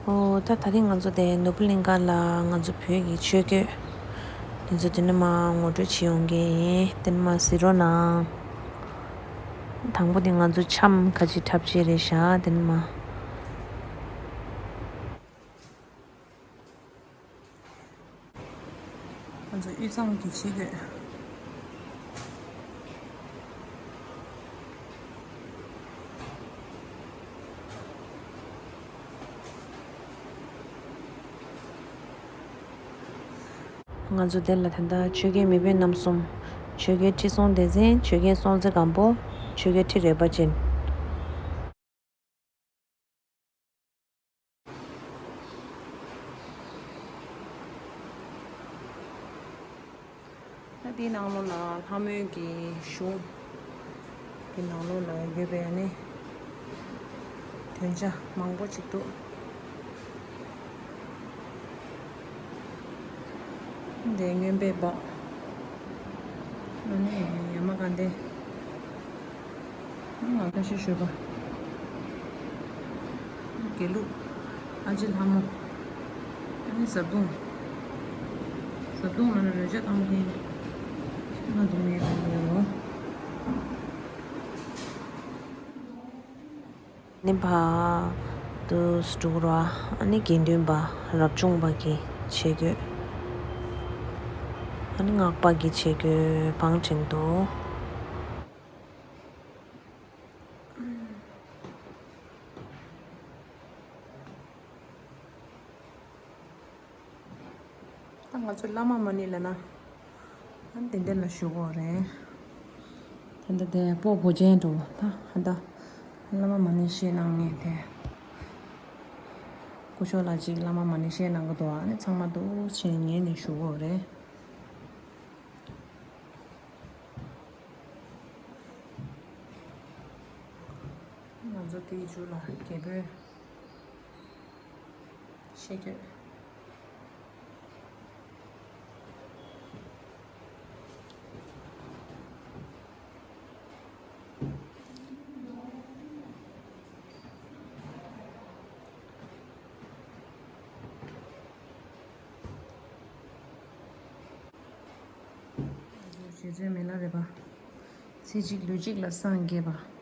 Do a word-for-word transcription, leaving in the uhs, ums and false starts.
ཨོ་ད་ད་རིང་ང་ཚོ་དེ་ནོར་བུ་གླིང་ཁ་ལ་ང་ཚོ་བོད་ཀྱི་ཆོས་གོས་དེ་ཚོ་དེ་ནས་མར་ངོ་སྤྲོད་བྱེད་ཡོང་གི་ཡིན། དེ་ནས་མར་གཟིགས་རོགས་གནང་། དང་པོ་དེ་ང་ཚོ་འཆམ་ཁ་ཅིག་འཁྲབ་བྱེད་རེད་ཤག་དེ་ནས་མར། ང་ཚོ་དབུས་གཙང་གི་ཆས་གོས། ང་ཚོ་དེ་ལ་ད་ལྟ་ཆོས་རྒྱལ་མེས་དབོན་རྣམ་གསུམ། ཆོས་རྒྱལ་ཁྲི་སྲོང་ལྡེ་བཙན། ཆོས་རྒྱལ་སྲོང་བཙན་སྒམ་པོ། ཆོས་རྒྱལ་ཁྲི་རལ་པ་ཅན། ད་དེའི་ནང་ལོགས་ལ་ལྷ་མོའི་གི་གཞུང་གི་ནང་ལོགས་ལ་ཡོད་པའི་ནི་དོན་བྱ་མང་པོ་ཅིག་འདུག་འདི་མངོན་པའི་སྦག་ཨ་ནི་ཡ་མ་ག་འདི། ང་བཀྲ་ཤིས་ཞུ་བ། དགེ་ལུགས། ཨ་ཅེ་ལྷ་མོ། ཨ་ནི་བཟའ་བཏུང་། བཟའ་བཏུང་ལ་ནི་རོལ་ཆ་བཏང་མཁན། ང་འདུག་ངའི་ག་ལ་ཡོད་རོ། ནི་བ། དུ་སྒྲུག་ར། ཨ་ནི་དགེ་འདུན་པ་རབ་བྱུང་པ་གི་ཆས་གོས། ཨ་ནི་སྔགས་པ་གི་ཆས་གོས་བང་བྲིན་འདུག་ད་ང་ཚོ་བླ་མ་མ་ཎི་ལབ་ན། ཨ་ནི་དེ་འདྲ་ལ་ཞུ་གོ་རེད། ད་ལྟ་དེ་སྤོ་བོ་ཅན་དུ་ད་ཧ་ད་བླ་མ་མ་ཎི་བཤད་གནང་ངེས་དེ། སྐུ་ཞབས་ལགས་ཅིག་བླ་མ་མ་ཎི་བཤད་གནང་གི་འདུག་ཨ་ནི་ཚང་མ་འདུག་ཕྱིན་ངས་ནས་ཞུ་གོ་རེད། ང་ཚོ་དེའི་མཇུག་ལ་རྒྱལ་པོའི་ཆས་གོས། རྗེ་བཙུན་མི་ལ་རས་པ། ཚེ་གཅིག་ལུས་གཅིག་ལ་སངས་རྒྱས་པ།